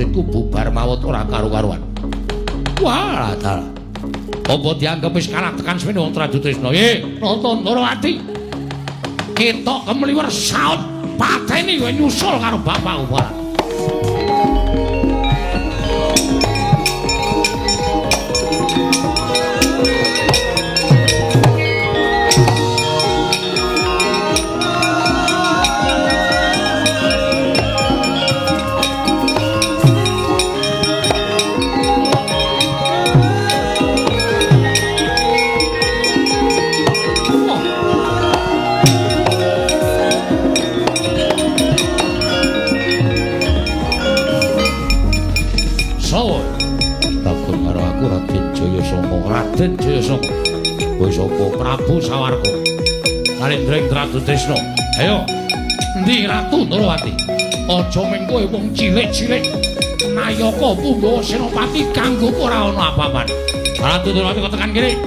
prajuritku bubar mawut ora karu-karuan. Wah, dalah. Apa dianggep wis kalah tekan semene wong Traju Tresna? Nata Ndorowati. Ketok kemliwer saut pateni kowe nyusul karo bapakku barang. Raden Jayasanga. Kowe sapa? Prabu Sawarka. Nalendra ing Traju Tresna. Ayo. Endi Ratu Ndorowati? Aja mung kowe wong cilik-cilik. Nayaka Punggawa Senopati kanggo ora ana apa-apane. Ratu Ndorowati kok tekan kene.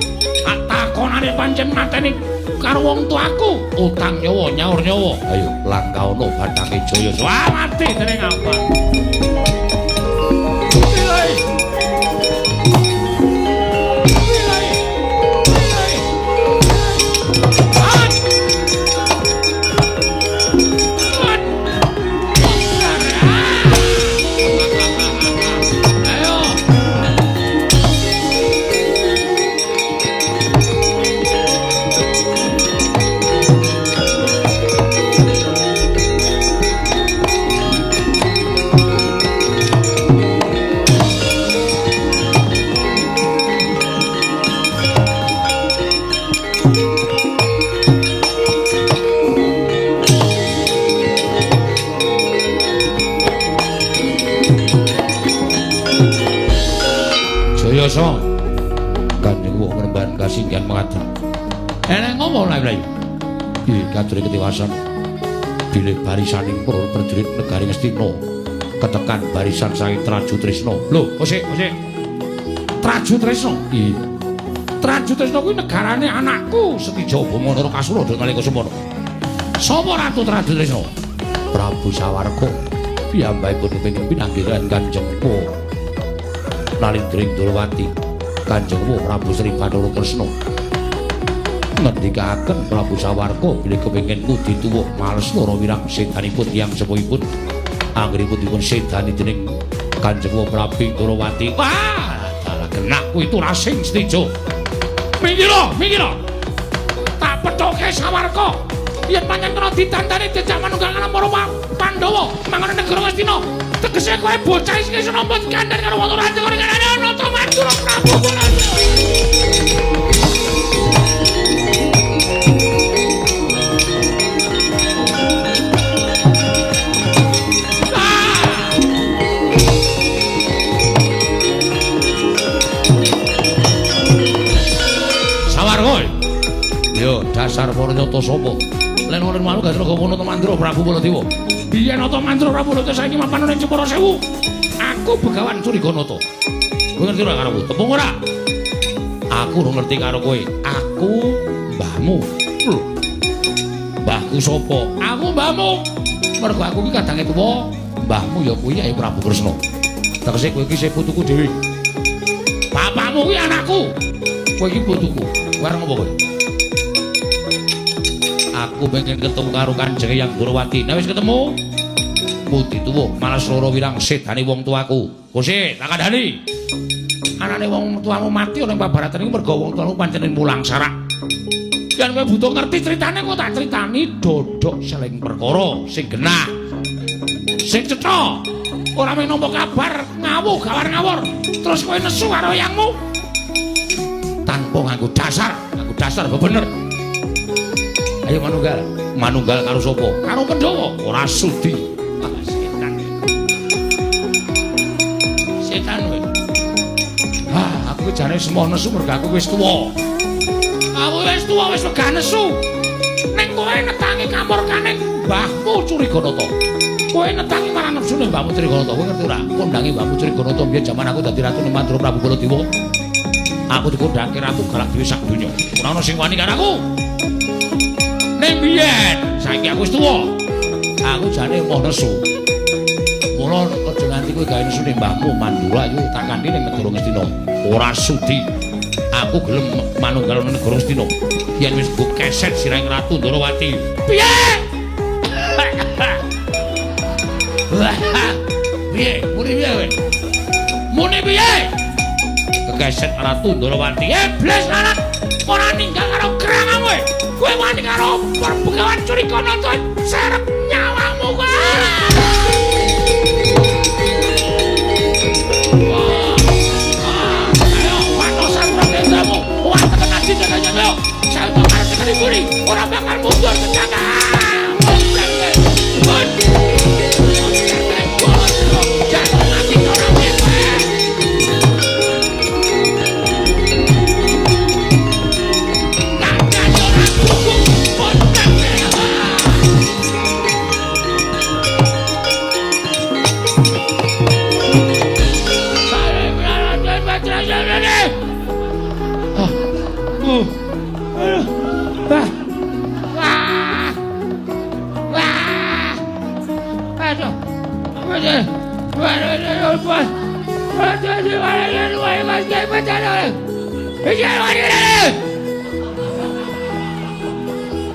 Tak takonane pancen mateni karo wong tuaku. Utang nyawa nyaur nyawa. Ayo langkah ana bathange Jaya. Wah, mati dening apa? Jayasa Kanjeng Wuh ngrembahan kasinggihan mengaten. Eneng ngomong lha iki kature ketiwasan bilih barisaning para prajurit negari Ngastina ketekan barisan saking Traju Tresna. Lho, kosek, kosek. Traju Tresna. Iya. Traju Tresna kuwi negarane anakku Setija Bama Narakasura nalika semono. Sapa Ratu Traju Tresna? Prabu Sawarka. Piyambakipun kepengin pinanggihan Kanjeng Wuh. Nalindra ing Ndorowati, Kanjeng Wuh Prabu Sri Bathara Kresna ngendikaaken Prabu Sawarka bilih kepengin ngudi tuwuh males lara wirang sedanipun tiyang sepuhipun anggenipun dipun sedani dening Kanjeng Wuh Prabu Ndorowati. Wah, dalah genah kuwi turasing Setija. Minggir, minggir. Tak pethoke Sawarka. Yen pancen kena ditandani jejak manunggal kana para Pandhawa mangon negara Ngastina. Tegese kowe bocah sing iso nampa kandhane karo wong raja karo kandhane Nata Madura Prabu Baladewa. Sawarga. Yo dasar para nyata sapa? Leno-leno malu gak tenaga Nata Mandra Prabu Baladewa. Biyen Nata Mandra Prabu Baladewa saiki mapan ning Jepara Sewu. Aku Begawan Curiganata. Kowe ngerti ora karo aku? Tepung ora? Aku ora ngerti karo kowe. Aku mbahmu. Lho. Mbahku sapa? Aku mbahmu. Mergo aku iki kadange tuwa, mbahmu ya kuwi Ayu Prabu Kresna. Tegese kowe iki isih putuku dhewe. Bapakmu kuwi anakku. Kowe iki putuku. Kowe arep ngopo kowe? Aku pengen ketemu karo Kanjeng Eyang Ndorowati. Nek wis ketemu, mudi tuwuh malas loro wirang sedane wong tuaku. Kose, tak kandhani. Anane wong tuamu mati ana ing pabaratan iku mergo wong tuamu pancen mulang sarak. Yen kowe butuh ngerti critane kok tak critani dodok seling perkara sing genah. Sing cetha. Ora mung nampa kabar ngawuh gawar ngawur. Terus kowe nesu karo eyangmu. Tanpa nganggo dasar bener. Ayo manunggal, manunggal karo sapa? Karo Pandhawa. Ora sudi. Ah, setan. Setan kowe. Ah, aku jane semoh nesu mergo aku wis tuwa. Aku wis tuwa wis wegah nesu. Ning kowe netangi kamurkane mbahmu Curiganata. Kowe netangi marang nepsune mbahmu Curiganata. Kowe ngerti ora? Kondange mbahmu Curiganata biyen jaman aku dadi ratu ning Mandra Prabu Baladewa. Aku dikondangke ratu galak dhewe sak donya. Ora ana sing wani karo aku. Ning biyen, saiki aku wis tuwa. Aku jane emoh nesu. Mula aja nganti kowe gawe nesune mbahmu Mandura iku tak kanthi ning negara Ngastina. Ora sudi. Aku gelem manunggal nang negara Ngastina. Yen wis nggo keset sirahing Ratu Ndorowati. Piye? Piye? Muni piye kowe? Muni piye? Kekeset Ratu Ndorowati. Iblis anak ora ninggal karo gerangamu. Kowe wani karo Begawan Curigana to serep nyawamu kowe. Ayo, patosan protesamu. Wah, tekan aji tekan yo. Salto karo tekan buri, ora bakal mundur kejaga.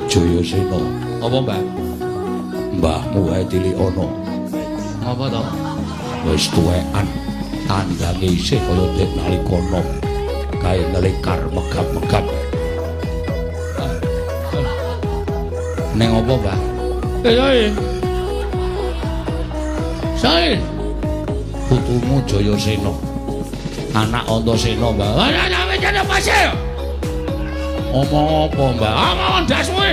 Jayasena, apa Mbah? Mbahmu wae tilikono. Ngapa to? Wis tuwekan, tandange isih kaya dek nalika nom. Kae ngelikar megap-megap. Neng apa, Mbah? Sae. Putumu Jayasena. Anak Antasena, Mbah. Omong apa, Mbah? Omong ndasmu.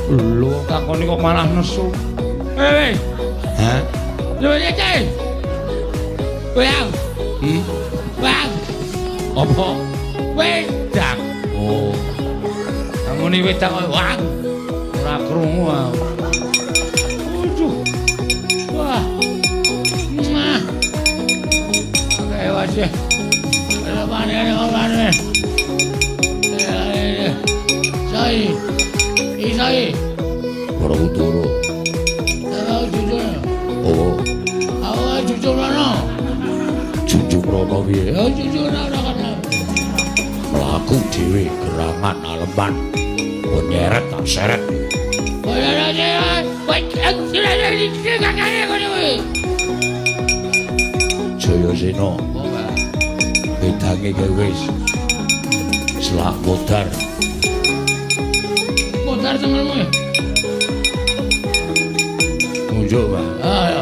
Lho, takoni kok malah nesu. Heh. Hah? Lho iki. Wang. Wang. Apa? Wedang. Oh. Ngene wedang kok wang. Ora krungu aku. Aduh. Wah. Mah. Oke, wis. Lepane. Sai. Isai. Ora utara. Aku jujur. Oh. Aku jujur rono. Jujur rono piye? Oh, jujur rono kan. Mlaku dhewe gerangan aleman. Kok nyeret tak seret. Jayasena. Wedange kae wis. Selak modar. Modar tengenmu ya? Ngunjuk, Pak. Ayo.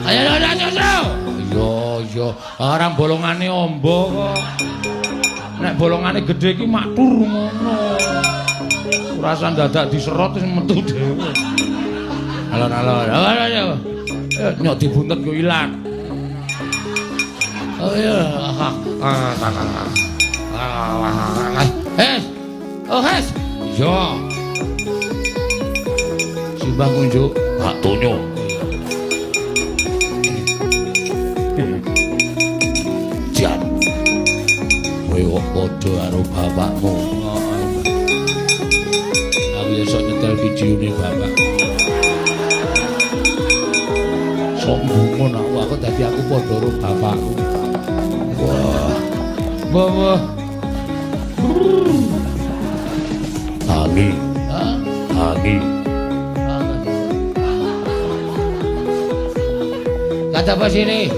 Ayo, ayo, ayo. Iya, iya. Ora bolongane amba kok. Nek bolongane gedhe iki maktur ngono. Ora usah dadak diserot wis metu dhewe. Alon-alon. Ayo, ayo. Nyok dibuntet kok ilang. Oh iya. Eh. Oh, Hes. Iya. Simbah kunjuk Pak Tonyo. Jan. Kowe kok padha karo bapakmu. Aku esuk nyetel videone bapak. Sok bungun aku dadi aku padha karo bapakku. Wah. Wah, wah. Tangi. Hah? Tangi. Kata apa sini?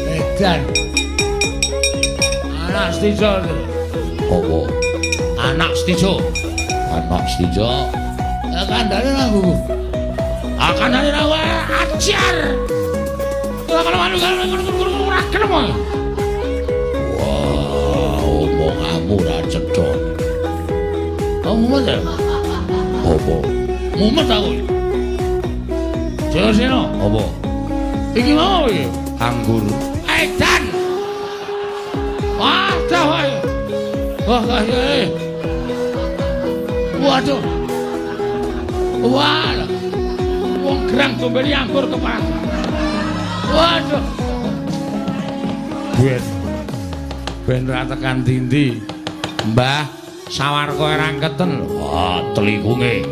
Edan. Anak Stijo. Apa? Anak Stijo. Anak Stijo. Kandhane aku. Kandhane aku ajar. Wah, omonganmu ora cetha. Oh, mumet ya? Apa? Mumet aku. Jayasena, apa? Iki mau iki? Anggur. Edan. Wah, dah wae. Wah, waduh. Wah. Wong gerang dombeni anggur kepas. Waduh. Ben. Ben ra tekan dindi. Mbah, sawarga erangketen. Wah, telikunge.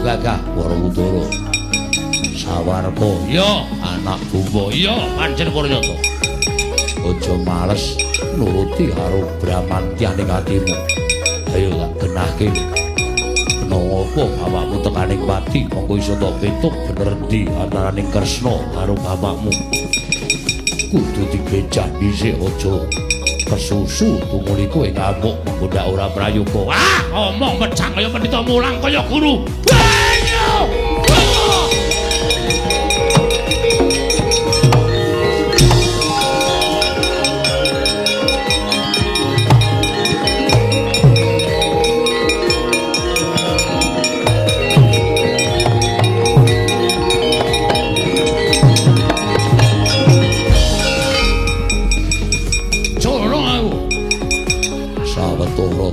Gagah Werkudara. Sawarga, ya anak Bumba, ya pancen Puryata. Aja males nuruti karo Bramantya ning atimu. Ayo tak genahke. Napa bapakmu tekaning pati monggo iso tok petuk bener endi antaraning Kresna karo bapakmu. Kudu digejah dhisik aja kesusu tumuli kowe ngamuk mengko ndak ora prayoga. Ah, omong mecang kaya pendhita mulang kaya guru.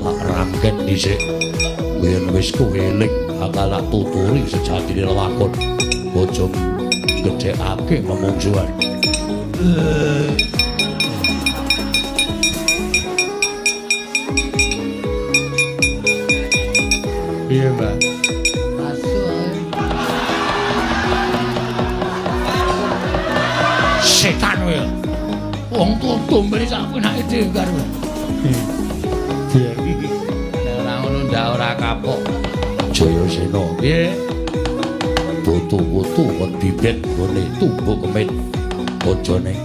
Rangken dhisik yen wis kowe eling bakal tak tuturi sejatine lelakon. Aja gedhekake memungsuhan. Piye, Mbak? Setan kowe. Wong tuwa dombene sak penake dhewe karo. Ora kapok. Jayasena, piye? Putu-putu kon bibit nggone tumbuk kemit. Aja ning